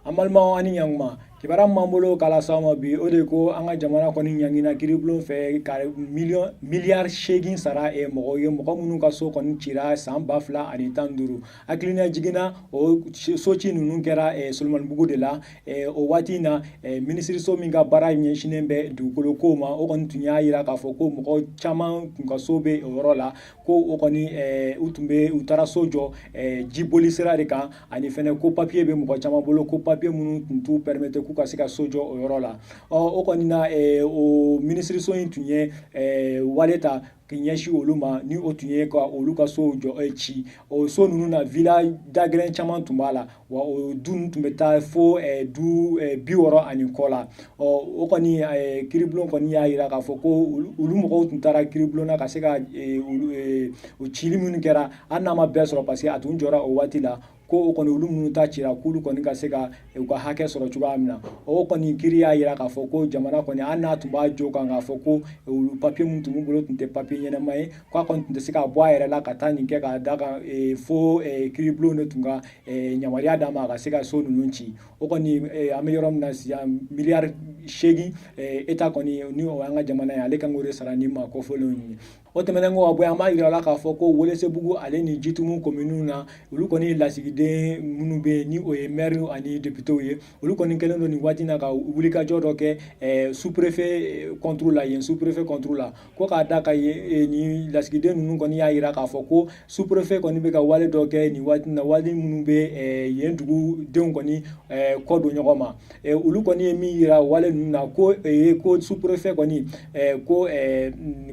An balimaw, ani ɲankuma. Kibaruya min b'an bolo k'a lase aw ma bi, o de ko an ka jamana kɔni ɲangina kiiribulon fɛ ka miliyɔn miliyari 8 sara mɔgɔw ye, mɔgɔ minnu ka so kɔni cira san 2015. Hakilina jiginna, o so ci ninnu kɛra Solomanibugu de la. O waati in na, minisiriso min ka baara ɲɛsinnen bɛ dugukolo ko ma, o kɔni tun y'a jira k'a fɔ ko mɔgɔ caman tun ka so bɛ o yɔrɔ la, ko o kɔni u tun bɛ u taara so jɔ jiboli sira de kan, ani fɛnɛ ko papiye bɛ mɔgɔ caman bolo, ko papiye minnu tun t'u permettre k'u ka se ka so jɔ o yɔrɔ la. Ɔ, o kɔni na, o minisiriso in tun ye wale ta k'i ɲɛsin olu ma, ni o tun ye ka olu ka sow jɔ ci. O so ninnu na, villa dagɛlɛn caman tun b'a la, wa o du ninnu tun bɛ taa fo du 60 ani kɔ la. Ɔ, o kɔni, kiiribulon kɔni y'a jira k'a fɔ ko olu mɔgɔw tun taara kiiribulon na ka se ka o cili minnu kɛra, hali n'a ma bɛɛ sɔrɔ, parce que a tun jɔra o waati la, ko o kɔni, olu minnu ta cira, k'olu kɔni ka se ka u ka hakɛ sɔrɔ cogoya min na. O kɔni kiiri y'a jira k'a fɔ ko jamana kɔni, hali n'a tun b'a jo kan k'a fɔ ko olu papiye minnu tun b'u bolo tun tɛ papiye ɲɛnama ye, k'a kɔni tun tɛ se ka bɔ a yɛrɛ la ka taa nin kɛ, k'a da kan fo kiiribulon de tun ka yamaruya d'a ma a ka se ka so ninnu ci. O kɔni, an bɛ yɔrɔ min na sisan, miliyari 8, État kɔni, ni o y'an ka jamana ye, ale kan k'o de sara ni maa kɔfɔlenw ye. O tɛmɛnen kɔ ka bɔ yen, an b'a yira la k'a fɔ ko Welesebugu ale ni Jitumu kominiw na, olu kɔni lasigiden minnu bɛ yen, ni o ye maire ani députéw ye, olu kɔni kɛlen don nin waati na ka wulikajɔ dɔ kɛ sous-préfet contre la yen, sous-préfet contre la, ko k'a da ka nin lasigiden ninnu kɔni y'a jira k'a fɔ ko sous-préfet kɔni bɛ ka wale dɔ kɛ nin waati na, wale minnu bɛ yen dugudenw kɔni kɔ don ɲɔgɔn ma. Olu kɔni ye min yira wale ninnu na, ko sous-préfet kɔni ko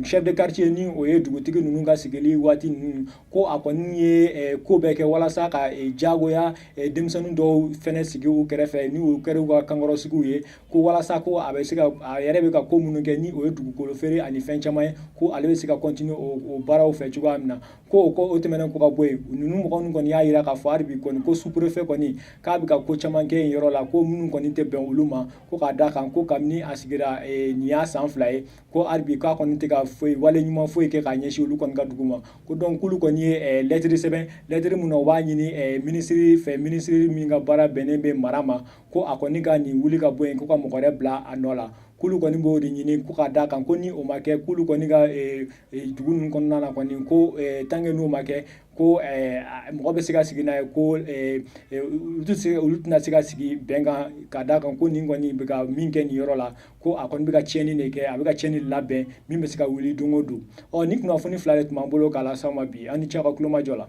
chef de quartier, ni o ye dugutigi ninnu ka sigili waati ninnu, ko a kɔni ye ko bɛɛ kɛ walasa ka jagoya denmisɛnnin dɔw fɛnɛ sigi u kɛrɛfɛ, ni o kɛra u ka kankɔrɔsigiw ye, ko walasa ko a bɛ se ka a yɛrɛ bɛ ka ko minnu kɛ, ni o ye dugukolo feere ani fɛn caman ye, ko ale bɛ se ka continuer o baaraw fɛ cogoya min na. Ko o ko o tɛmɛnen kɔ ka bɔ yen, ninnu mɔgɔ ninnu kɔni y'a jira k'a fɔ hali bi kɔni ko sous-préfet kɔni k'a bɛ ka ko caman kɛ yen yɔrɔ la, ko minnu kɔni tɛ bɛn olu ma, ko k'a da kan ko kabini a sigira nin y'a san 2 ye, ko hali bi k'a kɔni tɛ ka foyi wale ɲuman foyi kɛ k'a ɲɛsin olu kɔni ka dugu ma. Ko donc k'olu kɔni ye lɛtiri sɛbɛn, lɛtiri min na u b'a ɲini minisiri fɛ, minisiri min ka baara bɛnnen bɛ mara ma, ko a kɔni ka nin wuli ka bɔ yen, ko ka mɔgɔ wɛrɛ bila a nɔ la. K'olu kɔni b'o de ɲini, ko ka da kan ko ni o ma kɛ, k'olu kɔni ka dugu ninnu kɔnɔna na kɔni, ko tant que n'o ma kɛ, ko mɔgɔ bɛ se ka sigi n'a ye, ko olu tɛna se ka sigi bɛn kan, ka da kan ko nin kɔni bɛ ka min kɛ nin yɔrɔ la, ko a kɔni bɛ ka tiɲɛni de kɛ, a bɛ ka tiɲɛni labɛn min bɛ se ka wuli don o don. Ɔ, ni kunnafoni fila de tun b'an bolo k'a lase aw ma bi. An ni ce aw ka tulomajɔ la.